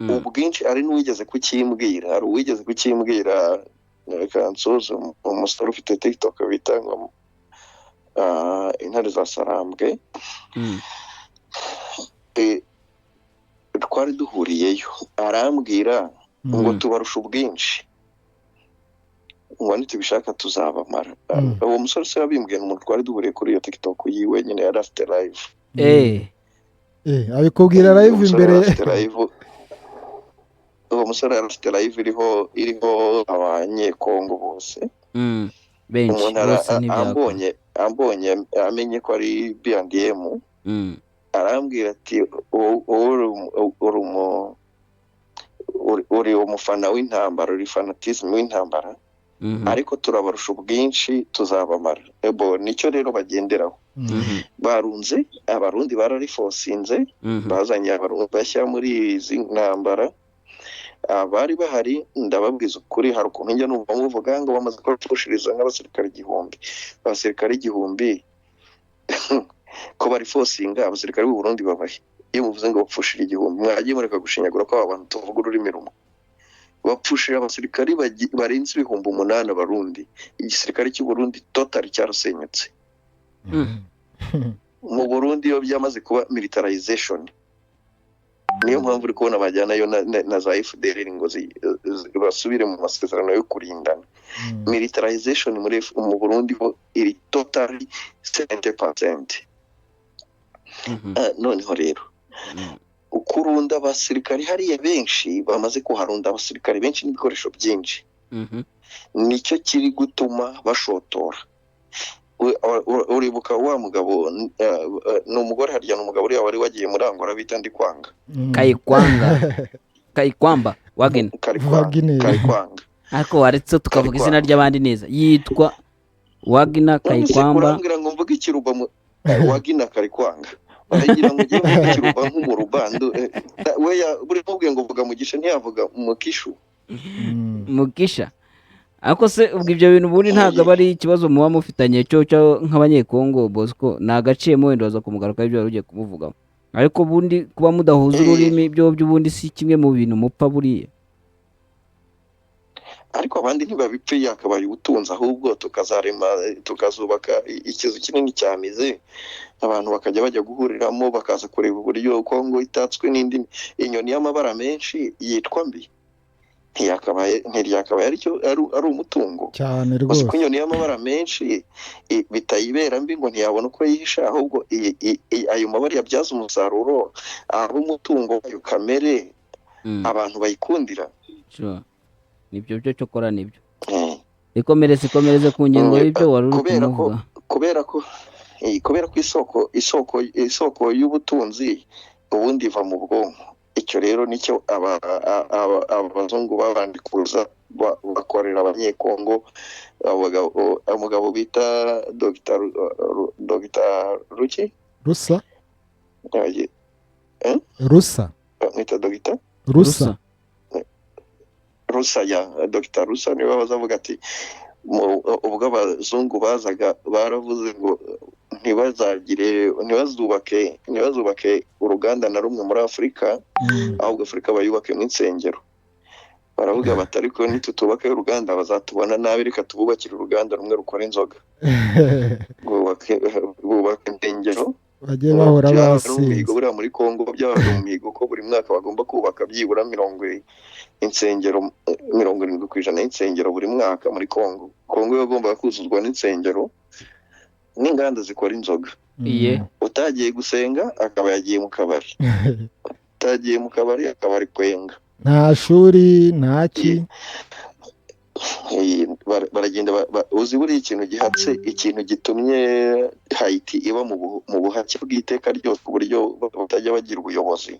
ubwinshi ari n'uwigeze kukimbwira, hari uwigeze kukimbwira, reka nsoze, umusore ufite TikTok bita ngo Intare za Sarambwe. Twari duhuriyeyo, arambwira ngo tubarusha ubwinshi, ngo nitubishaka tuzabamara. Uwo musore se wabimbwiye ni umuntu twari duhuriye kuri iyo TikTok yiwe nyine, yari afite live. Abikubwira Uwo live musore imbere? Yari afite live, uwo musore yari afite live iriho Abanyekongo bose. Benshi Umuntu bose ntibyakora. ambonye amenye ko ari B&M, arambwira ati "Wowe uri umufana w'intambara, uri fanatisme w'intambara." Ariko turabarusha ubwinshi, tuzabamara. Ebo nicyo rero bagenderaho. Barunze Abarundi, bararifosinze, bazanye Abarundi bashya muri izi ntambara. Abari bahari, ndababwiza ukuri, hari ukuntu njya numva muvuga ngo bamaze kubapfushiriza nk'abasirikare 1000, abasirikare 1000 ko barifosinga, abasirikare b'u Burundi babahe? Iyo muvuze ngo bapfushira 1000, mwagiye mureka gushinyagura ko aba bantu tuvuga ururimi rumwe. Bapfushira abasirikare barenze 8000 Abarundi. Igisirikare cy'u Burundi total cyarasenyutse. Mu Burundi iyo byamaze kuba militarization, niyo mpamvu uri kubona bajyanayo na za FDLR ngo basubire mu masezerano yo kurindana. Militarization mu Burundi ho iri totally 70%. Noneho rero ukurunda abasirikari hariya benshi, bamaze kuharunda abasirikari benshi n'ibikoresho byinshi, nicyo kiri gutuma bashotora. Uribuka wa mugabo, ni umugore harya, ni umugabo uriya wari wagiye muri Angola bita Ndikwanga? Kayikwanga, Kayikwamba Wagner. Karikwanga. Wagner. Karikwanga. Ariko waretse tukavuga izina Karikwanga. ry'abandi neza, yitwa Wagner None se Kayikwamba. urambwira ngo mvuge ikiruba mu Wagner Karikwanga, uragira ngo ujye mvuge ikiruba nk'umurubandu? We buri mubwiye ngo vuga mugisha, ntiyavuga mukishu. Mugisha. Ariko se ubwo ibyo bintu ubundi ntabwo aba ari ikibazo muba mufitanye cyo nk'Abanyekongo? Bosco ni agaciyemo, wenda waza kumugaruka ibyo wari ugiye kumuvugaho, ariko ubundi kuba mudahuza ururimi byo by'ubundi si kimwe mu bintu mupfa buriya? Ariko abandi ntibabipfe, yakabaye ubutunzi, ahubwo tukazarema, tukazubaka ikizu kinini cya mize, abantu bakajya bajya guhuriramo, bakaza kureba uburyo Kongo itatswe n'indi inyoni y'amabara menshi yitwa mbi. Ntiyakabaye, ntiryakabaye aricyo ari umutungo? Cyane. Gusa ko Rwose. inyoni y'amabara menshi bitayibera mbi ngo ntiyabona uko yihisha, ahubwo ayo mabara yabyaza umusaruro, aba umutungo wayo kamere, abantu bayikundira. Sure. Nibyo byo, cyokora nibyo. Ikomereze, ikomereze ku ngingo y'ibyo wari uri Kubera ko kumuvuga. Kubera ko isoko y'ubutunzi ubundi iva mu bwonko. Icyo rero nicyo abazungu babandi kuza bakorera Abanyekongo. Umugabo bita Dr. Ruki. Rusa. Rusa. Bamwita Dr. Rusa. Rusa, ya Dr. Rusa, niwe bazavuga ati ubwo abazungu bazaga baravuze ngo ntibazagire, ntibazubake uruganda na rumwe muri Afurika, ahubwo Afurika bayubake nk'insengero. Baravuga bati: "Ariko nitutubake uruganda bazatubona nabi, reka tububakire uruganda rumwe rukora inzoga." Bubake insengero. Bajye bahora Byaba ari basinze. umuhigo buriya muri Kongo, byabaga mu mihigo ko buri mwaka bagomba kubaka byibura mirongo insengero, 70% y'insengero buri mwaka muri Kongo. Kongo yagombaga kuzuzwa n'insengero n'inganda zikora inzoga. Utagiye gusenga akaba yagiye mu kabari, utagiye mu kabari akaba ari kwenga. Nta shuri, nta ki. Baragenda uzi buriya ikintu gihatse, ikintu gitumye Haiti iba mu buhake bw'iteka ryose ku buryo batajya bagira ubuyobozi?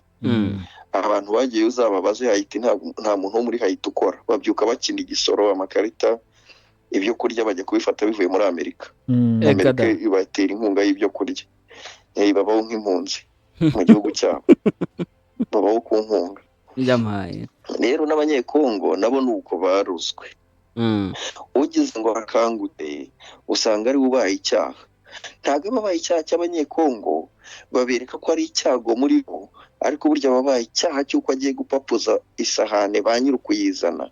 Abantu bagiye uzababaze Haiti, nta muntu wo muri Haiti ukora. Babyuka bakina igisoro, amakarita, ibyo kurya bajya kubifata bivuye muri Amerika. Reka Amerika da. ibatera inkunga y'ibyo kurya. Babaho nk'impunzi mu gihugu cyabo, babaho ku nkunga. Yampaye. Rero n'Abanyekongo nabo ni uko baruzwe. Ugize ngo akangute usanga ari we ubaye icyaha. Ntabwo aba abaye icyaha cy'Abanyekongo, babereka ko ari icyago muri bo, ariko burya babaye icyaha cy'uko agiye gupapuza isahane ba nyiri ukuyizana,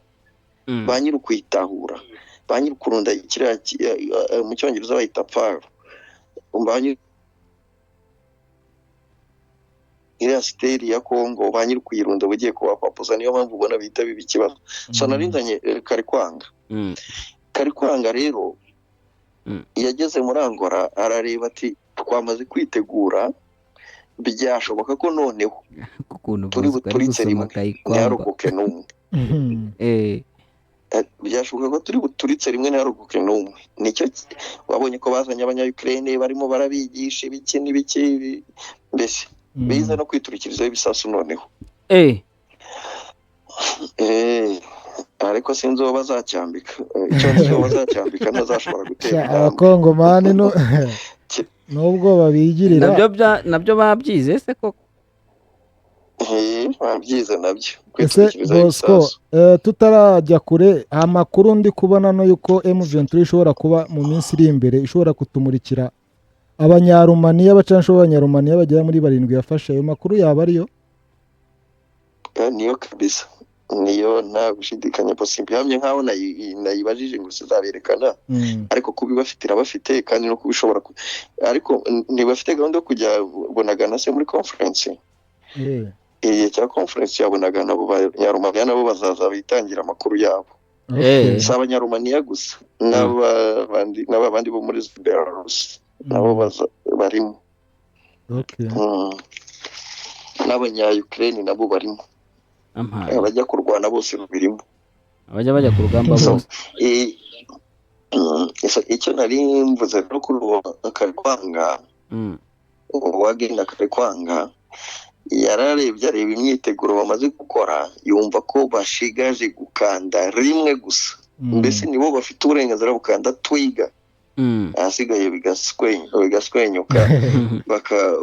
ba nyiri ukuyitahura, ba nyiri ukurunda kiriya mu Cyongereza bayita paro, ba nyiri iriya siteri ya Kongo, ba nyiri ukuyirunda bugiye kubapapuza. Niyo mpamvu ubona bihita biba ikibazo. So narinzanye Karikwanga. Karikwanga rero yageze muri Angola, arareba ati: "Twamaze kwitegura, byashoboka ko noneho Ukuntu turi Bosco ari buturitse gusoma rimwe Kayikwamba. ntiharokoke n'umwe." Byashoboka ko turi buturitse rimwe ntiharokoke n'umwe. Nicyo wabonye ko bazanye Abanya-Ukraine, barimo barabigisha ibiki n'ibiki, mbese biza no kwiturikirizaho ibisasu noneho. Ariko sinzi uwo bazacyambika. Icyo nzi, uwo bazacyambika ntazashobora gutera Sha, intambwe. Abakongomani nubwo babigirira. Nabyo babyize se koko? Babyize nabyo Ese kwitwikiriza Bosco, ibisasu. tutarajya kure, amakuru ndi kubona no yuko M23 ishobora kuba mu minsi iri imbere ishobora kutumurikira Abanyarumaniya, abacancuro b'Abanyarumaniya bagera muri barindwi yafashe, ayo makuru yaba ariyo? Niyo kabisa, niyo, nta gushidikanya. Possible hamye nkaho nayibajije ngo sizaberekana, ariko kubibafite irabafite, kandi no kubishobora ariko ntibafite gahunda yo kujya Bunagana se muri conference? Igihe cya conference ya Bunagana, abo Banyarumaniya nabo bazaza bitangira amakuru yabo. Si Abanyarumaniya gusa, n'abandi bo muri Belarus nabo barimo. N'abanya-Ukraine nabo barimo. Ampaye. Abajya kurwana bose babirimo. Abajya bajya ku rugamba So, bose. So, icyo nari mvuze no kuri uwo Karikwanga, uwagenda Karikwanga yararebye, areba imyiteguro bamaze gukora, yumva ko bashigaje gukanda rimwe gusa. Mbese nibo bafite uburenganzira bukanda twiga, ahasigaye bigaswenyuka,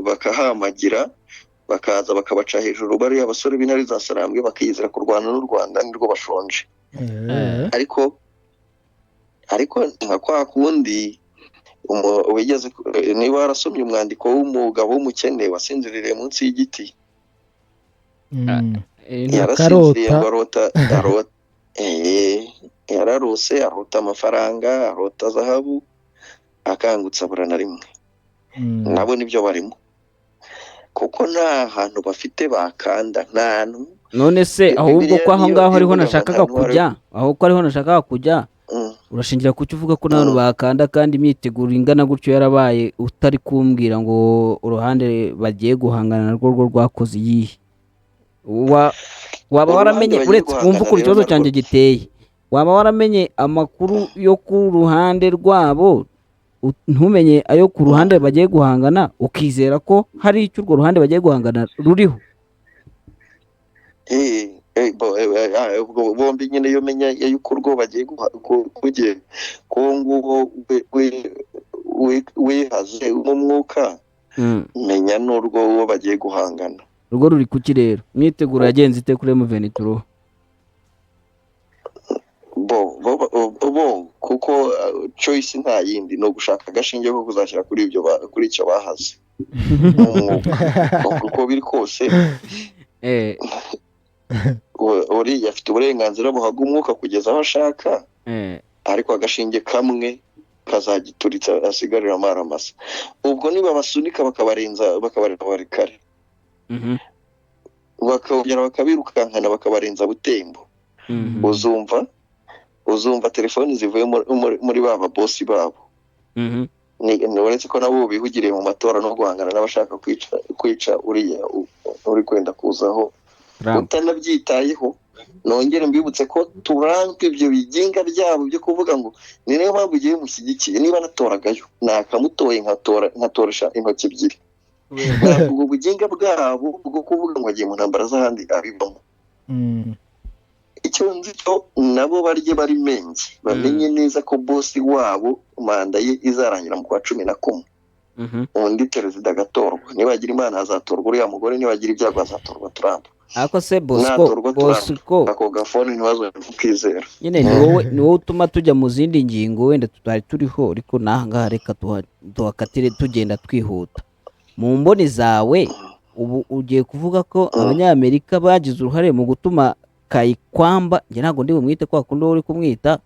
bakahamagira, bakaza bakabaca hejuru. Bariya basore b'intare za Sarambwe bakiyizira kurwana n'u Rwanda, nirwo bashonje. Ariko nka kwa kundi wigeze niba warasomye umwandiko w'umugabo w'umukene wasinziriye munsi y'igiti, yarasinziriye Akarota. ngo arota arota, yararose, arota amafaranga, arota zahabu, akangutse abura na rimwe. Nabo nibyo barimo, kuko nta hantu bafite bakanda, nta hantu. None se ahubwo Bibiliya ko aho niyo ngaho ariho ivuga ngo nashakaga nta ntwaro kujya, aho ko ariho nashakaga kujya, urashingira ku cyo uvuga ko nta hantu bakanda kandi imyiteguro ingana gutyo yarabaye, utari kumbwira ngo uruhande bagiye guhangana narwo rwo rwakoze iyihe? Waba Uruhande waramenye bagiye uretse guhangana wumva ukuntu rero ikibazo narwo cyanjye giteye, waba waramenye amakuru yo ku ruhande rwabo, ntumenye ayo ku ruhande bagiye guhangana, ukizera ko hari icyo urwo ruhande bagiye guhangana ruriho? Ubwo bombi nyine, iyo menya yuko urwo bagiye kugiye ko nguwo wihaze mu mwuka, menya n'urwo uwo bagiye guhangana. Urwo ruri kuki rero? Imyiteguro yagenze ite kuri M23? Bo kuko choice nta yindi, ni ugushaka agashinge ko kuzashyira kuri ibyo kuri icyo bahaze mu mwuka. Uko biri kose, uriya afite uburenganzira buhaga umwuka kugeza aho ashaka, ariko agashinge kamwe kazagituritsa asigarira amaramasa. Ubwo niba basunika bakabarenza, bakabarenza bari kare, bakongera bakabirukankana, bakabarenza Butembo, uzumva telefoni zivuye muri ba babosi babo. Ni uretse ko nabo bihugiriye mu matora no guhangana n'abashaka kwica uriya uri kwenda kuzaho. Trump. Utanabyitayeho, nongere mbibutse ko Trump, ibyo biginga byabo byo kuvuga ngo ni nayo mpamvu ugiye mushyigikiye, niba natoragayo nakamutoye, nkatoresha intoki ebyiri. Ntabwo ubwo buginga bwabo bwo kuvuga ngo agiye mu ntambara z'ahandi abibamo. Icyo nzi cyo, nabo barye bari menge, bamenye neza ko bosi wabo manda ye izarangira mu kwa 11, undi perezida agatorwa. Nibagira Imana hazatorwa uriya mugore, nibagira ibyago hazatorwa Trump. Ariko se Bosco, Natorwa Trump, Bosco, ako gafone ntibazongere kukizera. Nyine ni wowe utuma tujya mu zindi ngingo wenda tutari turiho, ariko n'aha ngaha reka tuhakatire tugenda twihuta. Mu mboni zawe, ubu ugiye kuvuga ko Abanyamerika bagize uruhare mu gutuma Kayikwamba, njye ntabwo ndi bumwite kwa kundi wowe uri kumwita,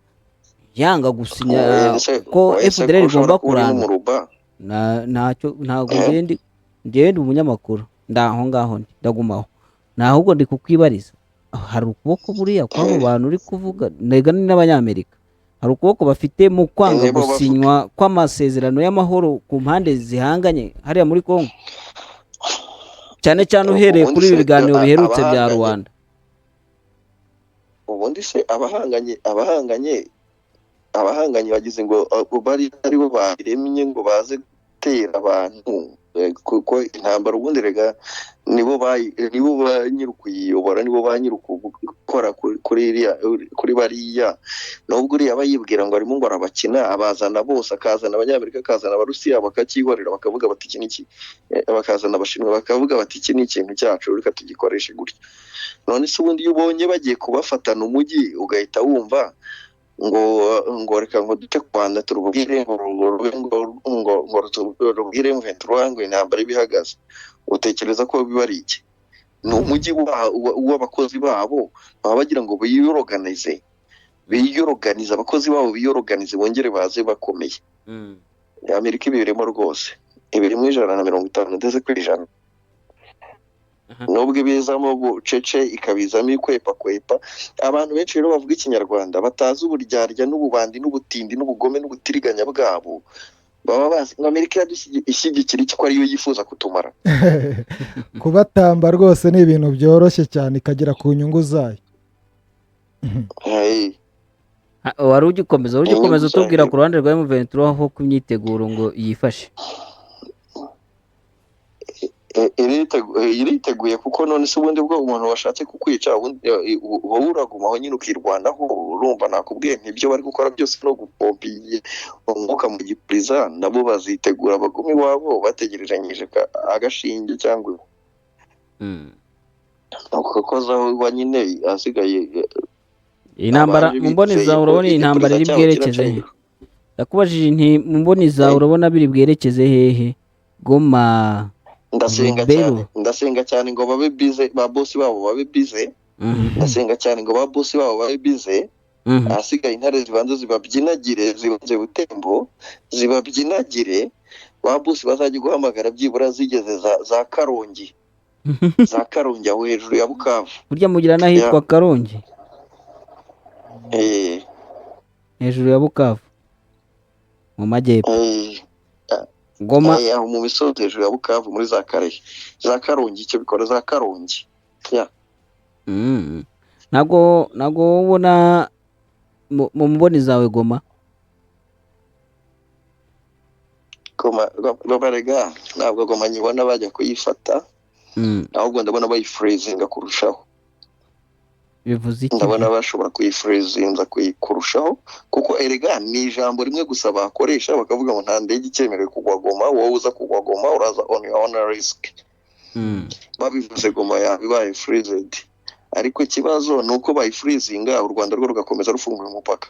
yanga gusinya ko Ese FDLR ko ushobora igomba kuba uri kuranga n'umuruba? Ntacyo, ntabwo njyewe ndi umunyamakuru, ndaho ngaho ndi ndagumaho, ahubwo ndi kukwibariza: hari ukuboko buriya kw'abo bantu uri kuvuga, ntega ni n'Abanyamerika, hari ukuboko bafite mu kwanga Nibo bavuga. gusinywa kw'amasezerano y'amahoro ku mpande zihanganye hariya muri Congo, cyane cyane uhereye Ubundi kuri ibi se, biganiro biherutse bya abahanganye Rwanda? Ubundi se abahanganye bagize ngo bari aribo baremye ngo baze gutera abantu. Kuko intambara ubundi rega nibo ba nyiri ukuyiyobora, nibo ba nyiri gukora kuri iriya, kuri bariya. Nubwo uriya aba yibwira ngo arimo ngo arabakina, abazana bose, akazana Abanyamerika, akazana Abarusiya, bakacyihorera, bakavuga bati iki ni iki, bakazana Abashinwa, bakavuga bati iki ni ikintu cyacu, reka tugikoreshe gutya. None se ubundi iyo ubonye bagiye kubafatana umujyi, ugahita wumva ngo reka ngo duce Rwanda turubwire ngo ngo ngo ngo rubwire M23 ngo intambara iba ihagaze, utekereza ko biba ari iki? Ni umujyi w'abakozi babo, baba bagira ngo biyoroganize, biyoroganize, abakozi babo biyoroganize, bongere baze bakomeye. Amerika ibirimo rwose, ibirimo 150%. Nubwo ibizamo bucece, ikabizamo ikwepakwepa. Abantu benshi rero bavuga Ikinyarwanda batazi uburyarya n'ububandi n'ubutindi n'ubugome n'ubutiriganya bwabo, baba bazi ngo Amerika ishyigikira iki, ko ariyo yifuza kutumara. Kubatamba rwose ni ibintu byoroshye cyane, ikagera ku nyungu zayo. Hey. Wari ugikomeza Inyungu utubwira zayo. ku ruhande rwa M23 aho ku myiteguro ngo yifashe. Iriteguye, kuko none se ubundi bwo umuntu washatse kukwica, ubundi wowe uragumaho nyine ukirwanaho. Urumva nakubwiye ntibyo bari gukora byose no gupompa umwuka mu gipuriza, nabo bazitegura bagume iwabo bategereranyije agashinge cyangwa kuko zaho nyine asigaye. Iyi ntambara Abaje mu mboni bizeye zawe ko urabona iyi ntambara iri igipuriza cyabo bwerekeze he? kiraca. Ndakubajije nti mu mboni zawe urabona biri bwerekeze hehe? Goma? Ndasenga Rubero. cyane, ndasenga cyane ngo babe bize, ba bosi babo babe bize. Ndasenga cyane ngo ba bosi babo babe bize. Ahasigaye intare zibanza zibabyinagire, zibanze Butembo zibabyinagire. Ba bosi bazajya guhamagara byibura zigeze za Karongi, za Karongi aho hejuru ya Bukavu. Burya mugira n'ahitwa Karongi? Eh. Hejuru ya Bukavu mu majyepfo? Eh. Goma? Aho mu misozi hejuru ya Bukavu, muri za Karehe, za Karongi, icyo bikora za Karongi ya. Ntabwo ubona mu mboni zawe Goma? Goma rega ntabwo Goma nyibona bajya kuyifata, ahubwo ndabona bayifurizinga kurushaho. Bivuze iki? Ndabona bashobora kuyifurizinga kurushaho, kuko erega ni ijambo rimwe gusa bakoresha, bakavuga ngo nta ndege icyemerewe kugwa Goma, wowe uza kugwa Goma uraza on your own risk. Babivuze Goma yaba ibaye freezed, ariko ikibazo ni uko bayifurizinga, u Rwanda rwo rugakomeza rufunguye umupaka.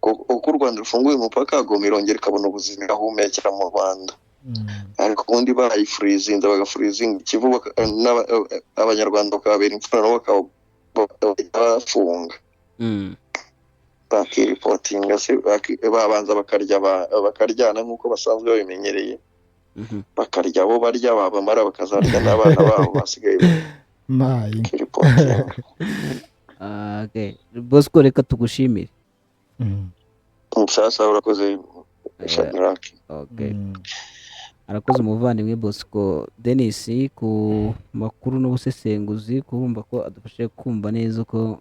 Uko u Rwanda rufunguye umupaka, Goma irongera ikabona ubuzima, igahumekera mu Rwanda. Ariko ubundi bayifurizinze, bagafurizinga Ikivu, Abanyarwanda bakababera imfura, nabo bakaba bafunga, bakiripotinga se, babanza bakarya, bakaryana nk'uko basanzwe babimenyereye, bakarya abo barya, babamara bakazarya n'abana babo basigaye, Mayi. bakiripotinga. Okay. Bosco, reka tugushimire. Sasa urakoze, Shadrack. Okay. Arakoze umuvandimwe Bosco Denis ku makuru n'ubusesenguzi, kurumva ko adufashe kumva neza uko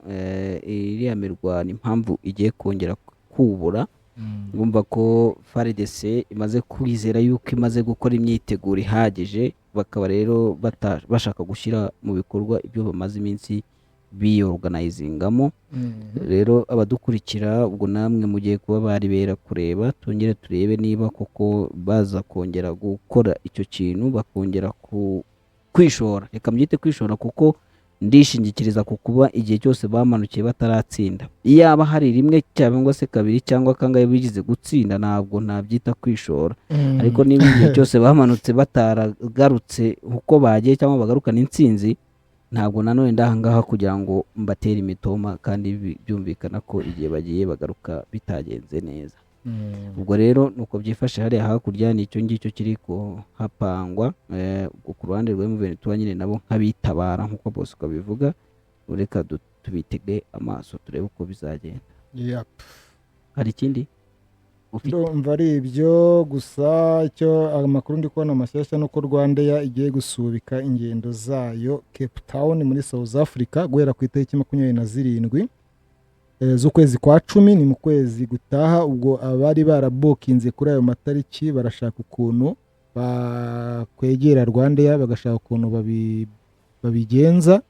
iriya mirwano impamvu igiye kongera kubura. Urumva ko FARDC imaze kwizera yuko imaze gukora imyiteguro ihagije, bakaba rero bashaka gushyira mu bikorwa ibyo bamaze iminsi biyorganizingamo. Rero abadukurikira, ubwo namwe mugiye kuba baribera kureba, twongere turebe niba koko baza kongera gukora icyo kintu, bakongera kwishora, reka mbyite kwishora, kuko ndishingikiriza ku kuba igihe cyose bamanukiye bataratsinda. Iyaba hari rimwe cyangwa se kabiri cyangwa kangahe bigize gutsinda, ntabwo nabyita kwishora. Ariko niba igihe cyose bamanutse bataragarutse uko bagiye cyangwa bagarukana intsinzi, ntabwo nanone ndahangaha kugira ngo mbatere imitoma, kandi byumvikana ko igihe bagiye bagaruka bitagenze neza. Ubwo rero nuko byifashe hariya hakurya, ni icyo ngicyo kiri kuhapangwa. Ubwo ku ruhande rwa M23 nyine nabo nk'abitabara nk'uko Bosco abivuga, reka tubitege amaso turebe uko bizagenda. Yep. Hari ikindi ufite? Ndumva ari ibyo gusa. Icyo amakuru ndi kubona mashyashya ni uko RwandAir igiye gusubika ingendo zayo Cape Town muri South Africa guhera ku itariki 27 z'ukwezi kwa 10, ni mu kwezi gutaha. Ubwo abari barabukinze kuri ayo matariki barashaka ukuntu Bakwegera RwandAir bagashaka ukuntu babigenza.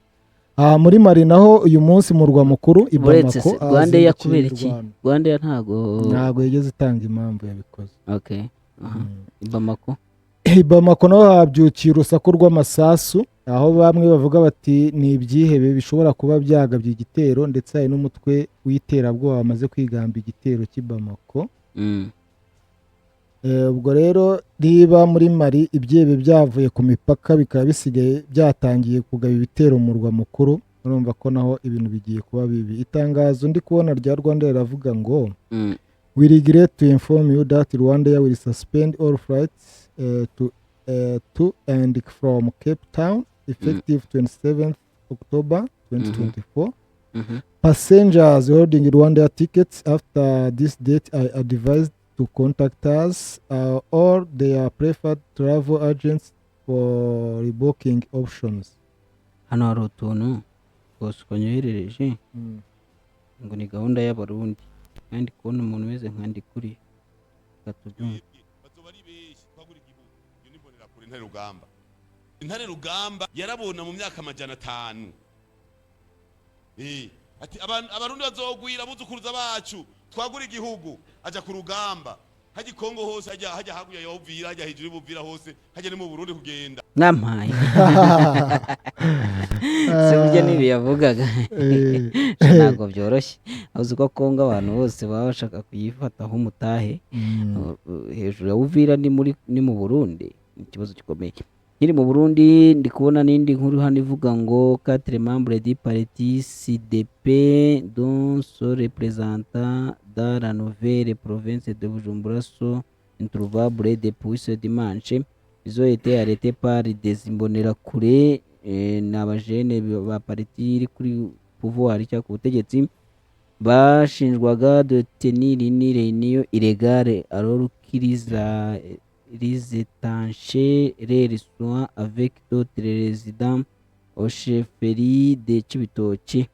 Muri Mali naho uyu munsi murwa mukuru i Uretse Bamako se RwandAir hazindukiye kubera iki? imirwano. RwandAir ntago Ntabwo yigeze itanga impamvu yabikoze. Okay, aha. I Bamako. I Bamako naho habyukiye urusaku rw'amasasu, aho bamwe bavuga bati ni ibyihebe bishobora kuba byagabye igitero, ndetse hari n'umutwe w'iterabwoba wamaze kwigamba igitero cy'i Bamako. Ubwo rero niba muri Mali ibyihebe byavuye ku mipaka bikaba bisigaye byatangiye kugaba ibitero mu murwa mukuru, urumva ko naho ibintu bigiye kuba bibi. Itangazo ndi kubona rya Rwanda riravuga ngo: "We regret to inform you that Rwanda will suspend all flights to and from Cape Town effective 27th October 2024. Passengers holding Rwanda tickets after this date are advised to contact us or their preferred travel agents for rebooking options." Hano hari utuntu Bosco nyoherereje ngo ni gahunda y'Abarundi, kandi kubona umuntu umeze nka Ndikuri, reka tubyumve. Bazoba ari benshi twagura igihugu. Iyo ni imbonerakure. Intare rugamba, intare rugamba yarabona mu myaka 500. Ati Abarundi bazogwira, abuzukuruza bacu, twagura igihugu. Aja ku rugamba hajya i Kongo hose, hajya hakurya ya Uvira, hajya hejuru y'Ubuvira hose, hajya no mu Burundi kugenda. Mwampaye se burya n'ibi yavugaga? Ntabwo byoroshye. Uzi ko Kongo abantu bose baba bashaka kuyifataho umutahe? Hejuru ya Uvira ni muri, ni mu Burundi, ni ikibazo gikomeye. Nkiri mu Burundi, ndi kubona n'indi nkuru hano ivuga ngo quatre membres du parti CDP dont son représentant dans la nouvelle province de Bujumbura sont introuvables depuis ce dimanche. Ils ont été arrêtés par des imbonerakure, ni abajene ba parti iri kuri pouvoir cyangwa ku butegetsi, bashinjwaga de tenir une réunion illégale alors qu'ils étanchaient leurs soins avec d'autres résidents au chefferie de Cibitoke.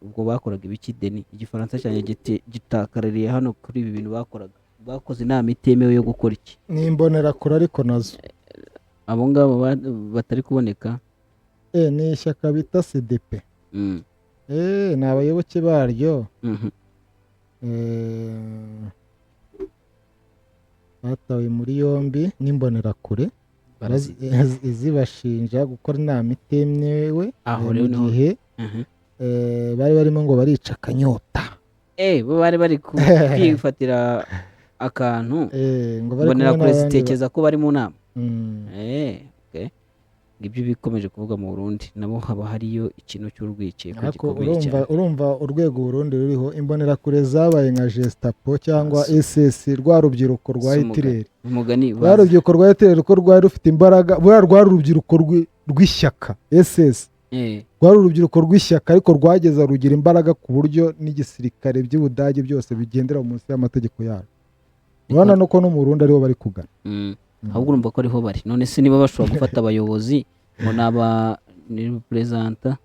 Ubwo bakoraga ibiki, Deni? Igifaransa cyanjye gitakaririye hano kuri ibi bintu bakoraga. Bakoze inama itemewe yo gukora iki? Ni imbonerakure ariko nazo. Abo ngabo batari kuboneka. Ni ishyaka bita CDP. Ni abayoboke baryo. Batawe muri yombi n'imbonerakure zibashinja gukora inama itemewe Aho mu rero niho gihe bari barimo ngo barica akanyota. Bo bari bari kwifatira akantu. Ngo bari kumwe Imbonerakure n'abandi zitekereza ko bari mu nama. Okay. Ngibyo bikomeje kuvuga mu Burundi, nabo haba hariyo ikintu cy'urwikekwe Ariko gikomeye urumva cyane. Urumva urwego Burundi ruriho, imbonerakure zabaye nka Gestapo cyangwa SS, rwa rubyiruko rwa Si umugani. Hitler. Umugani Rwa bazi. rubyiruko rwa Hitler ko rwari rufite imbaraga, buriya rwari urubyiruko rw'ishyaka SS. Rwari urubyiruko rw'ishyaka, ariko rwageze rugira imbaraga ku buryo n'igisirikare by'Ubudage byose bigendera munsi y'amategeko yarwo. Urabona no ko no mu Burundi ariho bari kugana. Ahubwo urumva ko ariho bari. None se niba bashobora gufata abayobozi ngo ni aba ni représentants?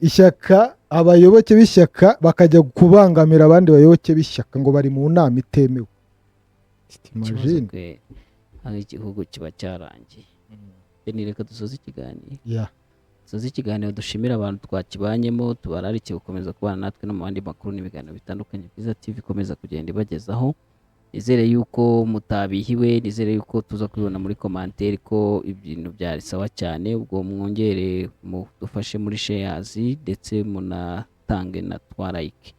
Ishyaka, abayoboke b'ishyaka bakajya kubangamira abandi bayoboke b'ishyaka ngo bari mu nama itemewe. Ikibazo. Imagine. Kwe aho igihugu kiba cyarangiye. Deni, reka dusoze ikiganiro. Dusoze ikiganiro, dushimire abantu twakibanyemo, tubararike gukomeza kubana natwe no mu yandi makuru n'ibiganiro bitandukanye Bwiza TV ikomeza kugenda ibagezaho. Nizere yuko mutabihiwe, nizere yuko tuza kubibona muri commentaire ko ibintu byari sawa cyane. Ubwo mwongere mudufashe muri shares, ndetse munatange na twa like,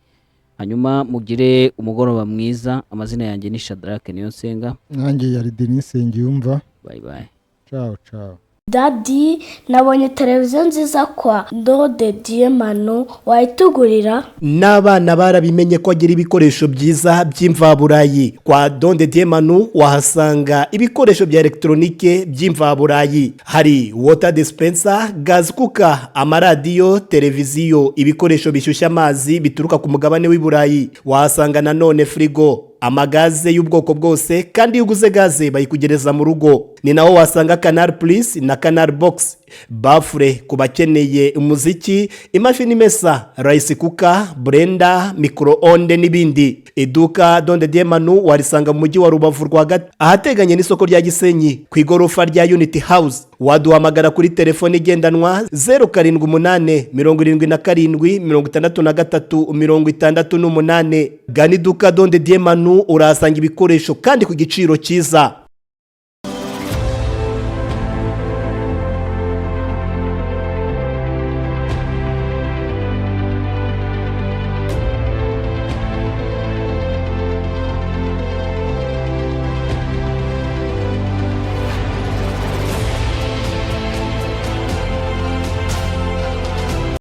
hanyuma mugire umugoroba mwiza. Amazina yanjye ni Shadrack Niyonsenga. Nanjye yari Denis Nsengiyumva. Bye bye. Ciao ciao. Daddy, nabonye televiziyo nziza kwa Ndode Diemano, wayitugurira? N'abana barabimenye ko agira ibikoresho byiza by'imvaburayi. Kwa Donde Diemanu wahasanga ibikoresho bya elegitoronike by'imvaburayi, hari water dispenser, gas cooker, amaradiyo, televiziyo, ibikoresho bishyushya amazi bituruka ku mugabane w'i Burayi. Wahasanga nanone firigo, amagaze y'ubwoko bwose, kandi iyo uguze gaze bayikugereza mu rugo. Ni naho wasanga Canal Plus na Canal Box. Baffle ku bakeneye umuziki, imashini imesa, rice cooker, blender, micro-onde n'ibindi. Iduka Donde Diemanu warisanga mu mujyi wa Rubavu rwagati, ahateganye n'isoko rya Gisenyi, ku igorofa rya Unity House. Waduhamagara kuri telefone igendanwa 0787 77 63 68. Gana iduka Donde Diemanu, urahasanga ibikoresho kandi ku giciro cyiza.